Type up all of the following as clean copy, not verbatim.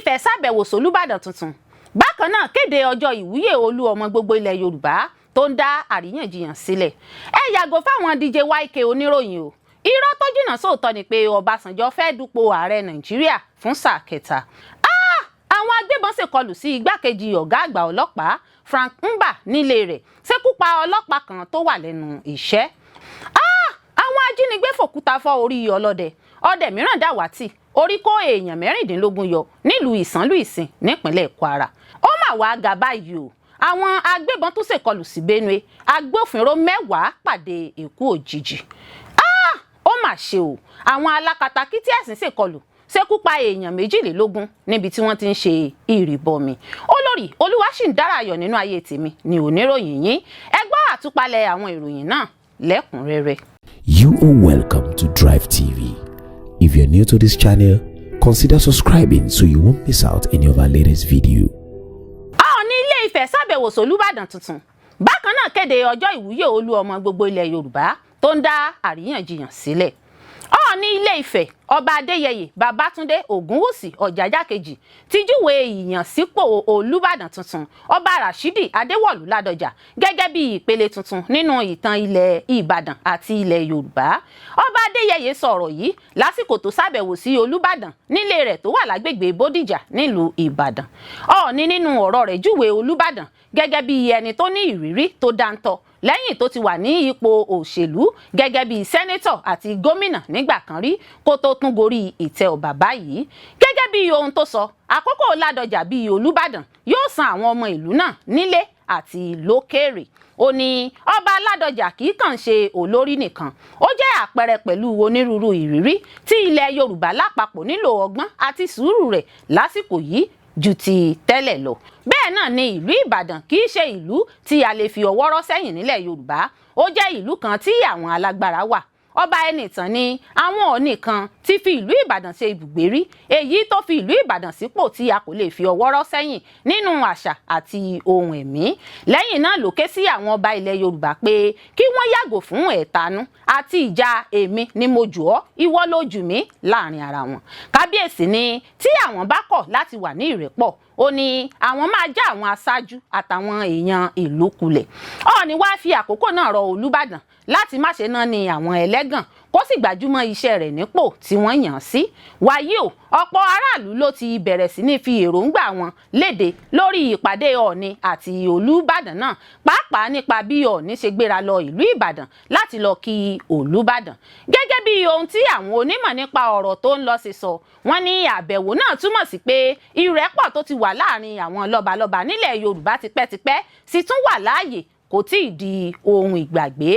Ifẹ̀ ṣàbẹ̀wò sólúbàdàn tuntun. Bákan náà kéde ọjọ́ ìwúyè olú ọmọ gbogbo ilẹ̀ Yorùbá tó ń dá àríyànjiyàn sílẹ̀. Ẹ yàgò fáwọn DJ YK oníròyìn o. Irọ́ tó jìnnà sóòótọ́ ni pé Ọbásanjọ́ fẹ́ dupò ààrẹ Nàìjíríà fún sáà kẹta. Àwọn agbébọn ṣèkọlù sí igbákejì ọ̀gá àgbà ọlọ́pàá Frank Mba nílé rẹ̀, ṣekú pa ọlọ́pàá kan tó wà lẹ́nu iṣẹ́. Àwọn ajínigbé fòkúta fọ́ orí ọlọ́dẹ, ọdẹ mìíràn dàwátì, orí kó èèyàn 16 yọ nílùú Ìsànlú Ìsìn nípínlẹ̀ Kwara. Ó mà wá ga báyìí o, àwọn agbébọn tún ṣèkọlù sí Benue, agbófinró 10 pàdé ikú òjijì. Ó mà ṣe o, àwọn alákatakítí ẹ̀sìn ṣèkọlù, ṣekú pa èèyàn 22 níbi tí wọ́n ti ń ṣe ìrìbọmi. Olórí Olúwaṣìǹdárayọ̀ nínú ayé tèmi ni oníròyìn yín. Ẹ gbọ́ àtúpalẹ̀ àwọn ìròyìn náà lẹ́kùnrẹ́rẹ́. You are welcome to Drive TV. If you're new to this channel, consider subscribing so you won't miss out any of our latest video. Ọọ̀ni Ilé Ifẹ̀ ṣàbẹ̀wò sólúbàdàn tuntun. Bákan náà kéde ọjọ́ ìwúyè olú ọmọ gbogbo ilẹ̀ Yorùbá tó ń dá àríyànjiyàn sílẹ̀. Ọọ̀ni Ilé Ifẹ̀, Ọba Adéyẹyè Babátúndé Ògúnwùsì Ọ̀jájá kejì, ti júwe ìyànsípò Olúbàdàn tuntun, Ọba Rashidi Adéwọ̀lú Ládọjà, gẹ́gẹ́ bí ìpele tuntun nínú ìtàn ilẹ̀ Ìbàdàn àti ilẹ̀ Yorùbá. Ọba Adéyẹyè sọ̀rọ̀ yìí lásìkò tó ṣàbẹ̀wò sí Olúbàdàn nílé rẹ̀ tó wà lágbègbè Bódìjà nílùú Ìbàdàn. Ọọ̀ni nínú ọ̀rọ̀ rẹ̀ júwe Olúbàdàn gẹ́gẹ́ bí ẹni tó ní ìrírí tó dáńtọ́, lẹ́yìn tó ti wà ní ipò òṣèlú gẹ́gẹ́ bí senator àti gómìnà nígbà kan rí kó tó tún gorí ìtẹ́ ọba báyìí. Gẹ́gẹ́ bí ohun tó sọ, àkókò Ládọjà bíi Olúbàdàn yóò san àwọn ọmọ ìlú náà nílé àti lókèèrè. Ó ní Ọba Ládọjà kì í kàn ṣe olórí nìkan, ó jẹ́ àpẹẹrẹ pẹ̀lú onírúurú ìrírí tí ilẹ̀ Yorùbá lápapọ̀ nílò ọgbọ́n àti sùúrù rẹ̀ lásìkò yìí ju ti tẹ́lẹ̀ lọ. Bẹ́ẹ̀ náà ni ìlú Ìbàdàn kì í ṣe ìlú tí a lè fi ọwọ́ rọ́ sẹ́yìn nílẹ̀ Yorùbá. Ó jẹ́ ìlú kan tí àwọn alágbára wà. Ọba Ẹnìtàn ní àwọn Ọọ̀ni kan ti fi ìlú Ìbàdàn ṣe ibùgbé rí, èyí tó fi ìlú Ìbàdàn sípò tí a kò lè fi ọwọ́ rọ́ sẹ́yìn nínú àṣà àti ohun ẹ̀mí. Lẹ́yìn náà ló ké sí àwọn ọba ilẹ̀ Yorùbá pé kí wọ́n yàgò fún ẹ̀tanú àti ìjà èmi ni mo jù ọ́, ìwọ ló jù mí láàrin ara wọn. Kábíyèsí ní tí àwọn bá kọ̀ láti wà ní ìrẹ́pọ̀, ó ní àwọn máa já àwọn aṣáájú àtàwọn èèyàn ìlú kulẹ̀. Ọọ̀ni wá fi àkókò náà rọ Olúbàdàn láti má ṣe náà ní àwọn ẹlẹ́gàn, kó sì gbájúmọ́ iṣẹ́ rẹ̀ nípò tí wọ́n yàn án sí. Wàyí o, ọ̀pọ̀ aráàlú ló ti bẹ̀rẹ̀ sí ní fi èròǹgbà wọn léde lórí ìpàdé Ọọ̀ni àti Olúbàdàn náà, pàápàá nípa bí Ọọ̀ni ṣe gbéra lọ ìlú Ìbàdàn láti lọ kí Olúbàdàn. Gẹ́gẹ́ bí ohun tí àwọn onímọ̀ nípa ọ̀rọ̀ tó ń lọ sí sọ, wọ́n ní àbẹ̀wò náà túmọ̀ sí pé ìrẹ́pọ̀ tó ti wà láàrin àwọn lọ́balọ́ba nílẹ̀ Yorùbá tipẹ́tipẹ́ sì tún wà láàyè, kò tí ì di ohun ìgbàgbé.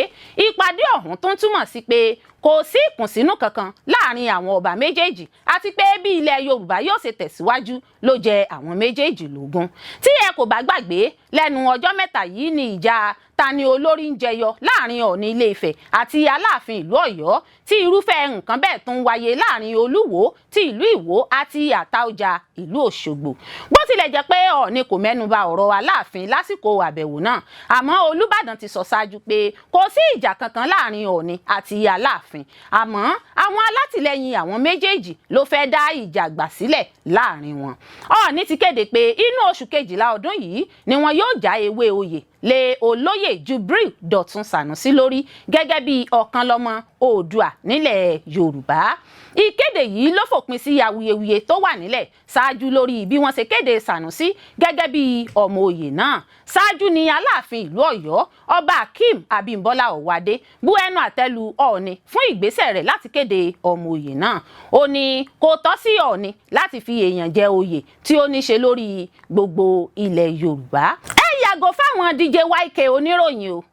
Ìpàdé ọ̀hún tó ń túmọ̀ sí pé kò sí ìkùnsínú kankan láàrin àwọn ọba méjèèjì, àti pé bí ilẹ̀ Yorùbá yóò ṣe tẹ̀síwájú ló jẹ àwọn méjèèjì lógún. Tí ẹ kò bá gbàgbé, lẹ́nu ọjọ́ mẹ́ta yìí ni ìjà ta ni olórí ń jẹyọ láàrin Ọọ̀ni Ilé Ifẹ̀ àti Aláàfin ìlú Ọ̀yọ́, tí irúfẹ́ nǹkan bẹ́ẹ̀ tún wáyé láàrin Olúwo ti ìlú Ìwó àti Àtaọ́jà ìlú Òṣogbo. Bó tilẹ̀ jẹ́ pé Ọọ̀ni kò mẹ́nuba ọ̀rọ̀ Aláàfin lásìkò àbẹ̀wò náà, àmọ́ Olúbàdàn ti sọ ṣáájú pé kò sí ìjà kankan láàrin Ọọ̀ni àti Aláàfin, àmọ́ àwọn alátìlẹyìn àwọn méjèèjì ló fẹ́ dá ìjà gbà sílẹ̀ láàrin wọn. Ọọ̀ni ti kéde pé inú oṣù kejìlá ọdún yìí ni wọn yóò já ewé oyè lé olóyè Jubril Dọ̀tun Sànúsí lórí gẹ́gẹ́ bí ọ̀kan lọ́mọ Oòduà nílẹ̀ Yorùbá. Ìkéde yìí ló fòpin sí awuyewuye tó wà nílẹ̀ ṣáájú lórí bí wọ́n ṣe kéde Sànúsí gẹ́gẹ́ bí ọmọ oyè náà. Ṣáájú ni Aláàfin ìlú Ọ̀yọ́, Ọba Akeem Abímbọ́lá Ọ̀wádé, bú ẹnu àtẹ́ lu Ọọ̀ni fún ìgbésẹ̀ rẹ̀ láti kéde ọmọ oyè náà. Ó ní kò tọ́ sí Ọọ̀ni láti fi èèyàn jẹ oyè tí ó ní ṣe lórí gbogbo ilẹ̀ Yorùbá. Ẹ yàgò fáwọn DJ YK oníròyìn o.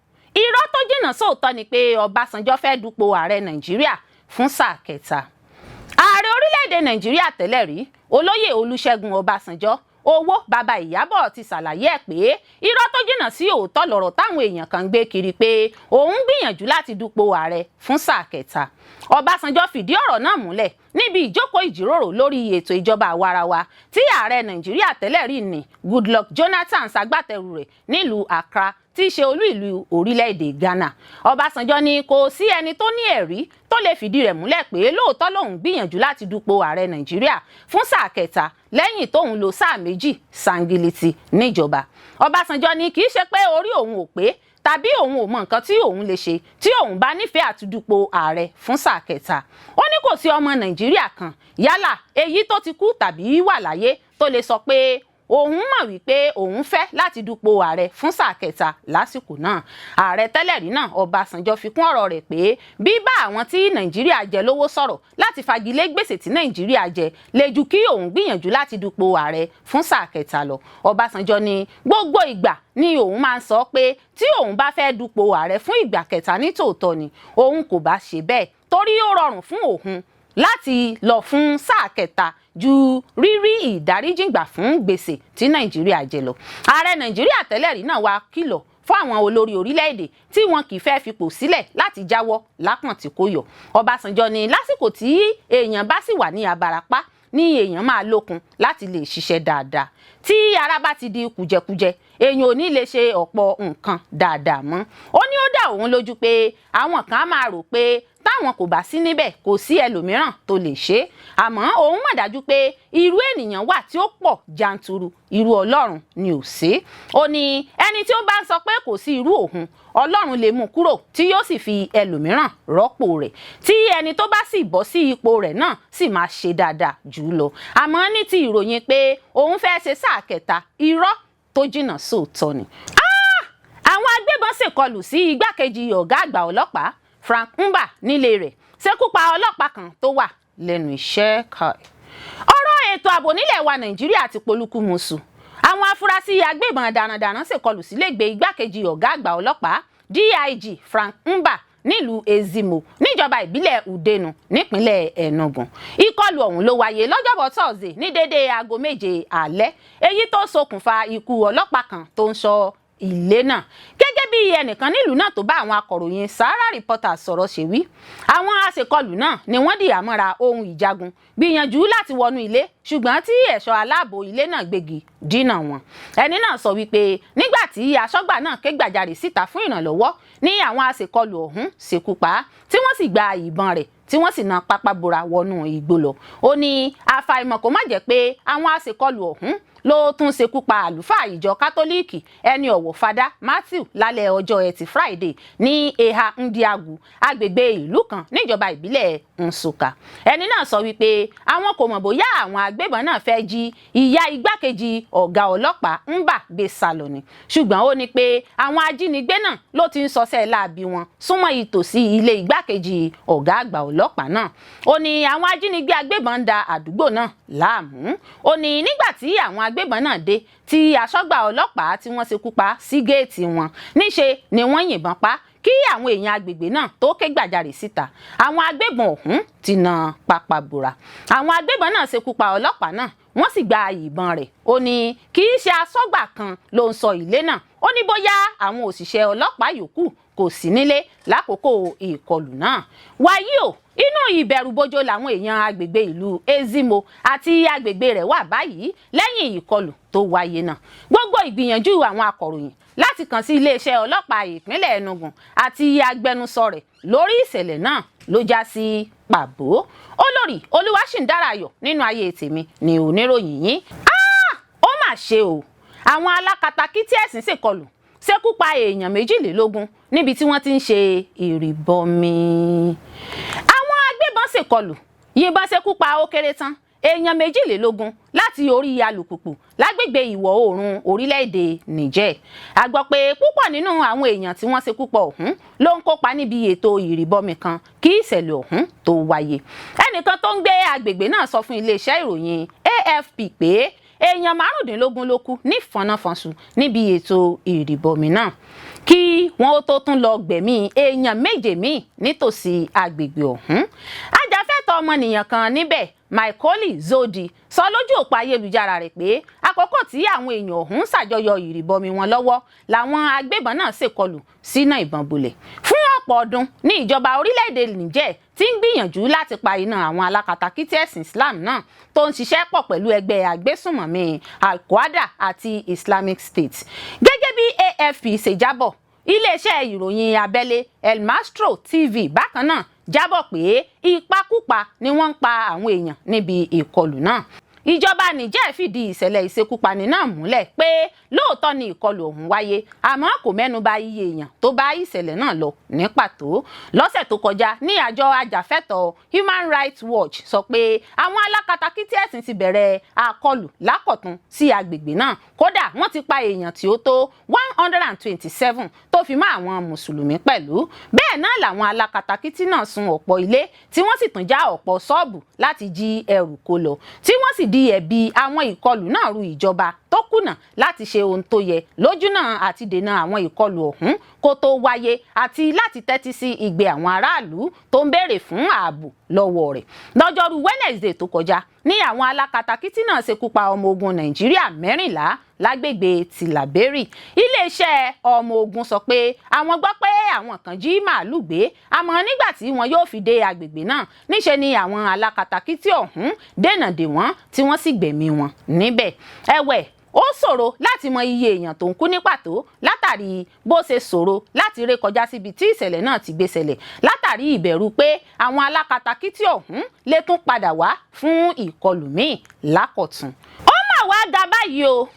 Irọ́ tó jìnnà sóòótọ́ ni pé Ọbásanjọ́ fẹ́ dupò ààrẹ Nàìjíríà fún sáà kẹta. Ààrẹ orílẹ̀-èdè Nàìjíríà tẹ́lẹ̀ rí, Olóyè Olúṣẹ́gun Ọbásanjọ́, owó bàbá Ìyábọ̀, ti ṣàlàyé ẹ̀ pé irọ́ tó jìnnà sí òótọ́ lọ̀rọ̀ táwọn èèyàn kan ń gbé kiri pé òun gbìyànjú láti dupò ààrẹ fún sáà kẹta. Ọbásanjọ́ fìdí ọ̀rọ̀ náà múlẹ̀. Níbi ìjókòó ìjíròrò lórí ètò ìjọba àwarawa tí ààrẹ Nàìjíríà tẹ́lẹ̀ rí ní Goodluck Jonathan ṣagbátẹrù rẹ̀ nílùú Accra, tí í ṣe olú ìlú orílẹ̀-èdè Ghana, Ọbásanjọ́ ní kò sí ẹni tó ní ẹ̀rí tó lè fìdí rẹ̀ múlẹ̀ pé lóòótọ́ lòun gbìyànjú láti dupò ààrẹ Nàìjíríà fún sáà kẹta lẹ́yìn tóun lo sáà 2 sangiliti níjọba. Ọbásanjọ́ ní kì í ṣe pé orí òun ò pé tàbí òun ò mọ nǹkan tí òun lè ṣe tí òun bá nífẹ̀ẹ́ àti dupò ààrẹ fún sáà kẹta. Ó ní kò sí ọmọ Nàìjíríà kan, yálà èyí tó ti kú tàbí wà láyé, tó lè sọ pé òun mọ̀ wípé òun fẹ́ láti dupò ààrẹ fún sáà kẹta lásìkò náà. Ààrẹ tẹ́lẹ̀ rí náà Ọbásanjọ́ fi kún ọ̀rọ̀ rẹ̀ pé bíbá àwọn tí Nàìjíríà jẹ lówó sọ̀rọ̀ láti fagilé gbèsè tí Nàìjíríà jẹ lè ju kí òun gbìyànjú láti dupò ààrẹ fún sáà kẹta lọ. Ọbásanjọ́ ní gbogbo ìgbà ni òun máa ń sọ pé tí òun bá fẹ́ dupò ààrẹ fún ìgbà kẹta ní tòótọ́ ni òun kò bá ṣe bẹ́ẹ̀, torí ó rọrùn fún òun láti lọ fún sáà kẹta ju rírí ìdáríjìngbà fún gbèsè tí Nàìjíríà jẹ lọ. Ààrẹ Nàìjíríà tẹ́lẹ̀ rí náà wá kìlọ̀ fún àwọn olórí orílẹ̀-èdè tí wọn kì í fẹ́ fipò sílẹ̀ láti jáwọ́ lápọ̀n tí kò yọ. Ọbásanjọ́ ní lásìkò tí èèyàn bá sì wà ní abarapá ní èèyàn máa lókun láti lè ṣiṣẹ́ dáadáa. Tí ara bá ti di kùjẹkùjẹ, èèyàn ò ní lè ṣe ọ̀pọ̀ nǹkan dáadáa mọ́. Ó ní ó dá òun lójú pé àwọn kan á máa rò pé táwọn kò bá sí níbẹ̀, kò sí ẹlòmíràn tó lè ṣe é, àmọ́ òun mọ̀ dájú pé irú ènìyàn wà tí ó pọ̀ janturu, irú Ọlọ́run ni ò sí. Ó ní ẹni tí ó bá ń sọ pé kò sí irú òun, Ọlọ́run lè mú kúrò tí yóò sì fi ẹlòmíràn rọ́pò rẹ̀, tí ẹni tó bá sì bọ́ sí ipò rẹ̀ náà sì máa ṣe dáadáa jù ú lọ. Àmọ́ ní ti ìròyìn pé òun fẹ́ ṣe sáà kẹta, irọ́ tó jìnnà sóòótọ́ ni. Àwọn agbébọn ṣèkọlù sí igbákejì ọ̀gá àgbà ọlọ́pàá Frank Mba nílé rẹ̀, ṣekú pa ọlọ́pàá kan tó wà lẹ́nu iṣẹ́. Ọ̀rọ̀ ètò ààbò nílẹ̀ wa Nàìjíríà ti polúkúmuṣu. Àwọn afurasí agbébọn darandaran ṣèkọlù sílégbèé igbákejì ọ̀gá àgbà ọlọ́pàá DIG Frank Mba nílùú Ezimo, níjọba ìbílẹ̀ Udenu, nípínlẹ̀ Enugu. Ìkọlù ọ̀hún ló wáyé lọ́jọ́bọ̀ Thursday ní déédéé aago 7 alẹ́, èyí tó ṣokùnfà ikú ọlọ́pàá kan tó ń ṣọ́ ilé náà. Gẹ́gẹ́ bí ẹnìkan nílùú náà tó bá àwọn akọ̀ròyìn Sahara Reporters sọ̀rọ̀ ṣe wí, àwọn aṣèkọlù náà ni wọ́n dì àmọ́ra ohun ìjagun gbìyànjú láti wọnú ilé, ṣùgbọ́n tí ẹ̀ṣọ́ aláàbò ilé náà gbégi dínà wọn. Ẹni náà sọ wípé nígbà tí aṣọ́gbà náà ké gbàjarè síta fún ìrànlọ́wọ́ ní àwọn aṣèkọlù ọ̀hún ṣekú pa á, tí wọ́n sì gba ìbọn rẹ̀, tí wọ́n sì na pápá bora wọnú igbó lọ. Ó ní àfàìmọ̀ kó má jẹ́ pé àwọn aṣèkọlù ọ̀hún ló tún ṣekú pa àlùfáà ìjọ Kátólíìkì ẹni ọ̀wọ̀ Fada Matthew lálẹ́ ọjọ́ Ẹtì Friday ní Eha Ndiagu, agbègbè ìlú kan níjọba ìbílẹ̀ Nsukka. Ẹni náà sọ wípé àwọn kò mọ̀ bóyá àwọn agbébọn náà fẹ́ jí ìyá igbákejì ọ̀gá ọlọ́pàá Mba gbé sálọ ni, ṣùgbọ́n ó ní pé àwọn ajínigbé náà ló ti ń sọsẹ́ láabi wọn súnmọ́ ìtòsí ilé igbákejì ọ̀gá àgbà ọlọ́pàá náà. Ó ní àwọn ajínigbé agbébọn ń da àdúgbò náà láàmú. Ó ní nígbà tí àwọn agbébọn náà dé tí aṣọ́gbà ọlọ́pàá tí wọ́n ṣekú pa sí géètì wọn, níṣe ni wọ́n yìnbọn pa kí àwọn èèyàn agbègbè náà tó ké gbàjarè síta. Àwọn agbébọn ọ̀hún ti na pápá bora. Àwọn agbébọn náà ṣekú pa ọlọ́pàá náà, wọ́n sì gba ìbọn rẹ̀. Ó ní kì í ṣe aṣọ́gbà kan ló ń sọ ilé náà. Ó ní bóyá àwọn òṣìṣẹ́ ọlọ́pàá yòókù kò sí nílé lákòókò ìkọlù náà. Wàyí o, inú ìbẹ̀rùbojo làwọn èèyàn agbègbè ìlú Ezimo àti agbègbè rẹ̀ wà báyìí lẹ́yìn ìkọlù tó wáyé náà. Gbogbo ìgbìyànjú àwọn akọ̀ròyìn láti kàn sí iléeṣẹ́ ọlọ́pàá ìpínlẹ̀ Enugu àti agbẹnusọ rẹ̀ lórí ìṣẹ̀lẹ̀ náà ló já sí pàbó. Olórí Olúwaṣìndárayọ̀ nínú ayé tèmi ni oníròyìn yín. Ó mà ṣe o, àwọn alákatakítí ẹ̀sìn ṣèkọlù ṣekú pa èèyàn 22 níbi tí wọ́n ti ń ṣe ìrìbọmi. Àwọn agbébọn ṣèkọlù yìnbọn ṣekú pa ó kéré tán èèyàn 22 láti orí alùpùpù lágbègbè ìwọ̀ oòrùn orílẹ̀-èdè Niger. A gbọ́ pé púpọ̀ nínú àwọn èèyàn tí wọ́n ṣekú pa ọ̀hún ló ń kópa níbi ètò ìrìbọmi kan kí ìṣẹ̀lẹ̀ ọ̀hún tó wáyé. Ẹnìkan tó ń gbé agbègbè náà sọ fún iléeṣẹ́ ìròyìn AFP pé èèyàn 15 ló kú ní fọnáfọnṣu níbi ètò ìrìbọmi náà, kí wọ́n ó tó tún lọ gbẹ̀mí èèyàn 7 míì nítòsí agbègbè ọ̀hún. Ajàfẹ́tọ̀ọ́ ọmọnìyàn kan níbẹ̀, Michael Zodi, sọ lójú òpó ayélujára rẹ̀ pé Àkókò tí àwọn èèyàn ọ̀hún ṣàjọyọ̀ ìrìbọmi wọn lọ́wọ́ làwọn agbébọn náà ṣèkọlù sínú ìbọn bolẹ̀. Fún ọ̀pọ̀ ọdún ní ìjọba orílẹ̀-èdè Niger ti ń gbìyànjú láti pa iná àwọn alákatakítí ẹ̀sìn Islam náà tó ń ṣiṣẹ́ pọ̀ pẹ̀lú ẹgbẹ́ agbésùnmọ̀mí Al-Qaeda àti Islamic State. Gẹ́gẹ́ bí AFP ṣe jábọ̀, iléeṣẹ́ ìròyìn abẹ́lé El Mastro TV bákan náà jábọ̀ pé ìpakúpa ni wọ́n ń pa àwọn èèyàn níbi ìkọlù náà. Ìjọba Niger fìdí ìṣẹ̀lẹ̀ ìṣekúpani náà múlẹ̀ pé lóòótọ́ ni ìkọlù ọ̀hún wáyé, àmọ́ kò mẹ́nuba iye èèyàn tó bá ìṣẹ̀lẹ̀ náà lọ ní pàtó. Lọ́sẹ̀ tó kọjá ní àjọ ajàfẹ́tọ̀ọ́ Human Rights Watch sọ pé àwọn alákatakítí ẹ̀sìn ti bẹ̀rẹ̀ àkọlù lákọ̀tun sí agbègbè náà. Kódà, wọ́n ti pa èèyàn tí ó tó 127, tó fi mọ́ àwọn mùsùlùmí pẹ̀lú. Bẹ́ẹ̀ náà làwọn alákatakítí náà sun ọ̀pọ̀ ilé, tí wọ́n sì tún já ọ̀pọ̀ ṣọ́ọ̀bù láti jí ẹrù kó lọ, tí wọ́n sì di ẹ̀bi àwọn ìkọlù náà ru ìjọba tó kùnà láti ṣe ohun tó yẹ lójúnà àti dènà àwọn ìkọlù ọ̀hún kó tó wáyé, àti láti tẹ́tí sí igbe àwọn aráàlú tó ń béèrè fún ààbò lọ́wọ́ rẹ̀. Lọ́jọ́rú Wednesday tó kọjá ní àwọn alákatakítí náà ṣekú pa ọmọ ogun Nàìjíríà 14 lágbègbè Tìlábẹ́rì. Iléeṣẹ́ ọmọ ogun sọ pé àwọn gbọ́ pé àwọn kan jí màálù gbé, àmọ́ nígbà tí wọn yóò fi dé agbègbè náà, níṣe ni àwọn alákatakítí ọ̀hún dènà dè wọ́n, tí wọ́n sì gbẹ̀mí wọn níbẹ̀. Ẹ̀wẹ̀, ó ṣòro láti mọ iye èèyàn tó ń kú ní pàtó látàrí bó ṣe ṣòro láti ré kọjá síbi tí ìṣẹ̀lẹ̀ náà ti gbé ṣẹlẹ̀, látàrí ìbẹ̀rù pé àwọn alákatakítí ọ̀hún lè tún padà wá fún ìkọlù míì lákọ̀tun. Ó mà wá ga báyìí o!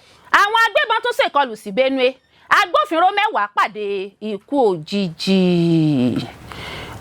Àwọn agbébọn tún ṣèkọlù sí Benue, agbófinró 10 pàdé ikú òjijì.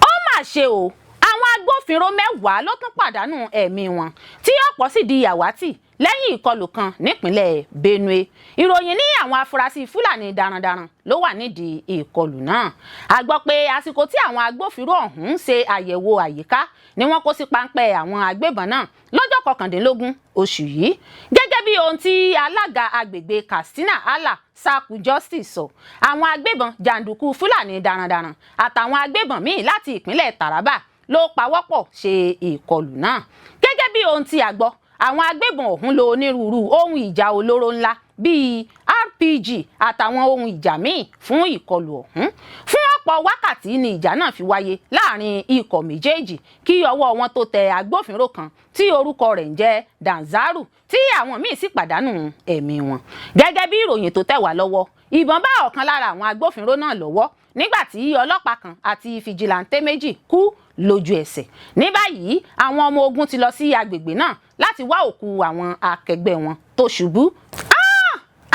Ó mà ṣe o! Àwọn agbófinró 10 ló tún pàdánù ẹ̀mí wọn, tí ọ̀pọ̀ sì di àwátì lẹ́yìn ìkọlù kan nípínlẹ̀ Benue. Ìròyìn ní àwọn afurasí Fúlàní darandaran ló wà nídìí ìkọlù náà. A gbọ́ pé àsìkò tí àwọn agbófinró ọ̀hún ń ṣe àyẹ̀wò àyíká ni wọ́n kó sí páńpẹ́ àwọn agbébọn náà lọ́jọ́ 19 oṣù yìí. Gẹ́gẹ́ bí ohun tí alága agbègbè Katsina Ala, Saku Justice, sọ, àwọn agbébọn jàǹdùkú Fúlàní darandaran àtàwọn agbébọn míì láti ìpínlẹ̀ Taraba ló pawọ́pọ̀ ṣe ìkọlù náà. Gẹ́gẹ́ bí ohun tí a gbọ́, àwọn agbébọn ọ̀hún lo onírúurú ohun ìjà olóró ńlá bíi RPG àtàwọn ohun ìjà míì fún ìkọlù ọ̀hún. Fún ọ̀pọ̀ wákàtí ni ìjà náà fi wáyé láàrin ikọ̀ méjèèjì kí ọwọ́ wọn tó tẹ agbófinró kan tí orúkọ rẹ̀ ń jẹ́ Danzaru, tí àwọn míì sì pàdánù ẹ̀mí wọn. Gẹ́gẹ́ bí ìròyìn tó tẹ̀ wá lọ́wọ́, ìbọn bá ọ̀kan lára àwọn agbófinró náà lọ́wọ́, nígbà tí ọlọ́pàá kan àti fìjìláńtẹ́ 2 kú lójú ẹsẹ̀. Ní báyìí, àwọn ọmọ ogun ti lọ sí agbègbè náà láti wá òkú àwọn akẹgbẹ́ wọn tó ṣubú.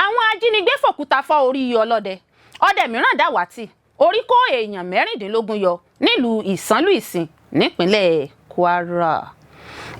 Àwọn ajínigbé fòkúta fọ́ orí ọlọ́dẹ, ọdẹ mìíràn dàwátì, orí kó èèyàn 16 yọ nílùú Ìsánlú Ìsìn nípínlẹ̀ Kwara.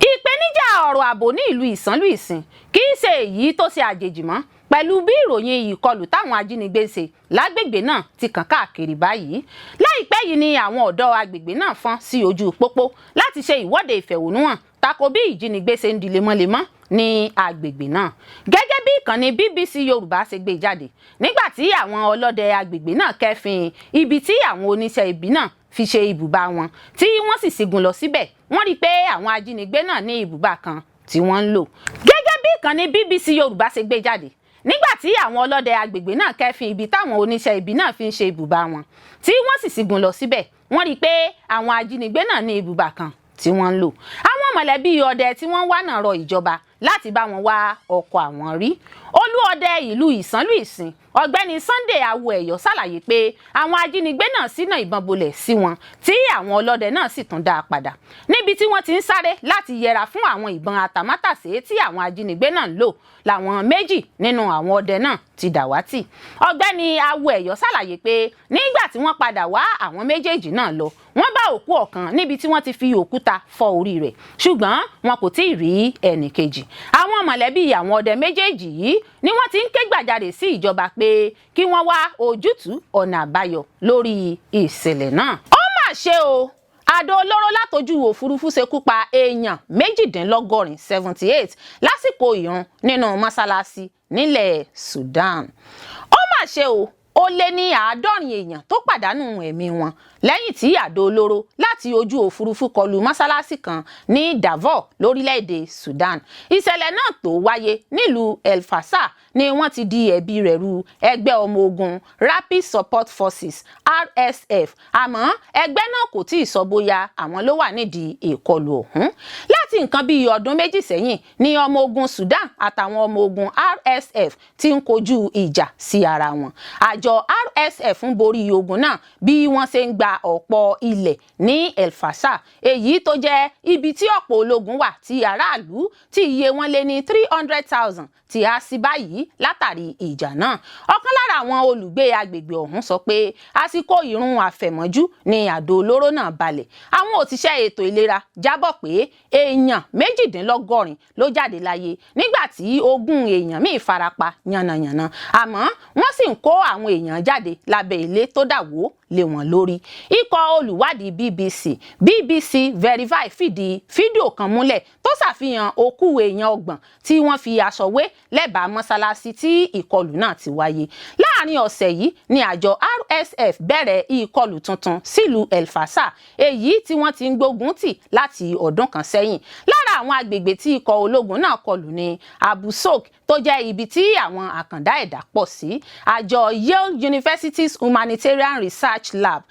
Ìpèníjà ọ̀rọ̀ ààbò ní ìlú Ìsánlú Ìsìn kì í ṣe èyí tó ṣe àjèjì mọ́, pẹ̀lú bí ìròyìn ìkọlù táwọn ajínigbé ń ṣe lágbègbè náà ti kàn káàkiri báyìí. Láìpẹ́ yìí ni àwọn ọ̀dọ́ agbègbè náà fọ́n sí ojú pópó láti ṣe ìwọ́de ìfẹ̀hónúhàn tako bí ìjínigbé ṣe ń di lemọ́lemọ́ ní agbègbè náà. Gẹ́gẹ́ bí ìkànnì BBC Yorùbá ṣe gbé jáde, nígbà tí àwọn ọlọ́dẹ agbègbè náà kẹ́fìn ibi tí àwọn oníṣẹ́ ibi náà fi ṣe ibùba wọn, tí wọ́n sì sígun lọ síbẹ̀, wọ́n rí i pé àwọn ajínigbé náà ní ibùba kan tí wọ́n ń lò. Gẹ́gẹ́ bí ìkànnì BBC Yorùbá ṣe gbé jáde, nígbà tí àwọn ọlọ́dẹ agbègbè náà kẹ́fìn ibi táwọn oníṣẹ́ ibi náà fi ń ṣe ibùba wọn, tí wọ́n sì sígun lọ síbẹ̀, wọ́n rí i pé àwọn ajínigbé náà ní ibùba kan tí wọ́n ń lò. Àwọn mọ̀lẹ́bí ọdẹ tí wọ́n wá náà rọ ìjọba láti bá wọn wá ọkọ àwọn rí. Olú ọdẹ ìlú Ìsánlú Ìsìn, Ọ̀gbẹ́ni Sunday Awo Ẹ̀yọ́, ṣàlàyé pé àwọn ajínigbé náà ṣínà ìbọn bolẹ̀ sí wọn, tí àwọn ọlọ́dẹ náà sì tún dá a padà. Níbi tí wọ́n ti ń sáré láti yẹra fún àwọn ìbọn àtàmátàsé tí àwọn ajínigbé náà ń lò làwọn méjì nínú àwọn ọdẹ náà ti dàwátì. Ọ̀gbẹ́ni Awo Ẹ̀yọ́ ṣàlàyé pé nígbà tí wọ́n padà wá àwọn méjèèjì náà lọ, wọ́n bá òkú ọ̀kan níbi tí wọ́n ti fi òkúta fọ́ orí rẹ̀, ṣùgbọ́n wọn kò tí ì rí ẹnì kejì. Àwọn mọ̀lẹ́bí àwọn ọdẹ méjèèjì yìí ni wọ́n ti ń ké gbàjarè sí ìjọba pé kí wọ́n wá ojútùú ọ̀nà àbáyọ lórí ìṣẹ̀lẹ̀ náà. Ó mà ṣe o! Àdó olóró látojú òfurufú ṣekú pa èèyàn 78, 78, lásìkò ìrun nínú mọ́sálásí nílẹ̀ Sudan. Ó mà ṣe o! Ó lé ní 70 èèyàn tó pàdánù ẹ̀mí wọn lẹ́yìn tí àdó olóró láti ojú òfurufú kọlu mọ́sálásí kan ní Darfur lórílẹ̀‐èdè Sudan. Ìṣẹ̀lẹ̀ náà tó wáyé nílùú El Fasher ni wọ́n ti di ẹ̀bi rẹ̀ ru ẹgbẹ́ ọmọ ogun Rapid Support Forces, RSF, àmọ́ ẹgbẹ́ náà kò tí ì sọ bóyá àwọn ló wà nídìí ìkọlù ọ̀hún. Láti nǹkan bíi ọdún 2 sẹ́yìn ni ọmọ ogun Sudan àtàwọn ọmọ ogun RSF ti ń kojú ìjà sí ara wọn. Àjọ RSF ń borí ogun náà bí wọ́n ṣe ń gba ọ̀pọ̀ ilẹ̀ ní El Fasher, èyí tó jẹ́ ibi tí ọ̀pọ̀ ológun wà tí aráàlú tí iye wọn lé ní 300,000 ti há sí báyìí látàrí ìjà náà. Ọ̀kan lára àwọn olùgbé agbègbè ọ̀hún sọ pé àsìkò ìrun àfẹ̀mọ́jú ni àdó olóró náà balẹ̀. Àwọn òṣìṣẹ́ ètò ìlera jábọ̀ pé èèyàn 98 ló jáde láyé, nígbà tí 20 èèyàn míì farapa yánnayànna, àmọ́ wọ́n sì ń kó àwọn èèyàn jáde lábẹ́ ilé tó dà wó lé wọn lórí. Ikọ̀ olùwádìí BBC, BBC Verify, fìdí fídíò kan múlẹ̀ tó ṣàfihàn òkú èèyàn 30 tí wọ́n fi aṣọ wé lẹ́bàá mọ́sálásí tí ìkọlù náà ti wáyé. Láàrin ọ̀sẹ̀ yìí ni àjọ RSF bẹ̀rẹ̀ ìkọlù tuntun sílùú El Fasher, èyí tí wọ́n ti ń gbógun tì láti ọdún kan sẹ́yìn. Lára àwọn agbègbè tí ikọ̀ ológun náà kọlù ní Abu Shouk, tó jẹ́ ibi tí àwọn àkàndá ẹ̀dá pọ̀ sí. Àjọ Yale University's Humanitarian Research Lab,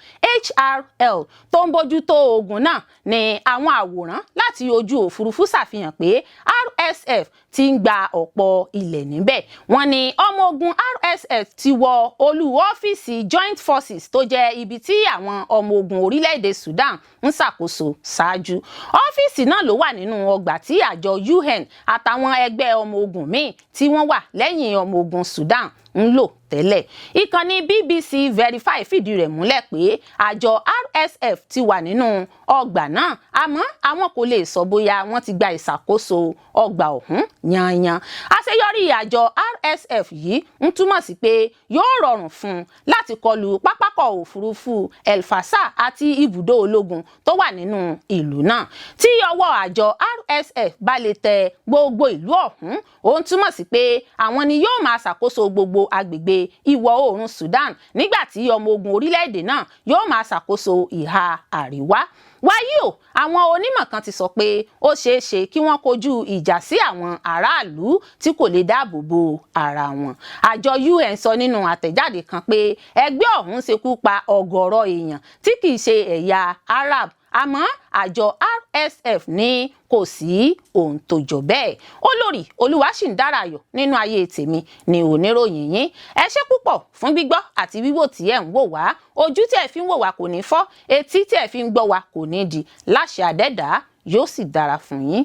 HRL, tó ń bójú tó ogun náà ní àwọn àwòrán láti ojú òfurufú ṣàfihàn pé RSF ti ń gba ọ̀pọ̀ ilẹ̀ níbẹ̀. Wọ́n ní ọmọ ogun RSF ti wọ olú ọ́fíìsì Joint Forces, tó jẹ́ ibi tí àwọn ọmọ ogun orílẹ̀-èdè Sudan ń ṣàkóso ṣáájú. Ọ́fíìsì náà ló wà nínú ọgbà tí àjọ UN àtàwọn ẹgbẹ́ ọmọ ogun míì tí wọ́n wà lẹ́yìn ọmọ ogun Sudan ń lò tẹ́lẹ̀. Ìkànnì BBC Verify fìdí rẹ̀ múlẹ̀ pé àjọ RSF ti wà nínú ọgbà náà, àmọ́ àwọn kò lè sọ bóyá wọ́n ti gba ìṣàkóso ọgbà ọ̀hún yanyan. Àṣeyọrí àjọ RSF yìí ń túmọ̀ sí pé yóò rọrùn fún un láti kọlu pápákọ̀ òfurufú El Fasher àti ibùdó ológun tó wà nínú ìlú náà. Tí ọwọ́ àjọ RSF bá lè tẹ gbogbo ìlú ọ̀hún, ó ń túmọ̀ sí pé àwọn ni yóò máa ṣàkóso gbogbo agbègbè ìwọ̀ oòrùn Sudan, nígbà tí ọmọ ogun orílẹ̀-èdè náà yóò máa ṣàkóso ìhà àríwá. Wáyé o, àwọn onímọ̀ kan ti sọ pé ó ṣeé ṣe kí wọ́n kojú ìjà sí àwọn aráàlú tí kò lè dáàbò bo ara wọn. Àjọ UN sọ nínú àtẹ̀jáde kan pé ẹgbẹ́ ọ̀hún ṣekú pa ọ̀gọ̀rọ̀ èèyàn tí kì í ṣe ẹ̀yà Arab, àmọ́ àjọ RSF ní kò sí ohun tó jọ bẹ́ẹ̀. Olórí Olúwaṣìǹdára Ayọ̀ nínú ayé tèmi ni oníròyìn yín. Ẹ ṣé púpọ̀ fún gbígbọ́ àti wíwò tí ẹ̀ ń wò wá. Ojú tí ẹ fi ń wò wá kò ní fọ́, etí tí ẹ fi ń gbọ́ wá kò ní di. Láṣẹ Àdẹ́dàá, yóò sì dára fún yín.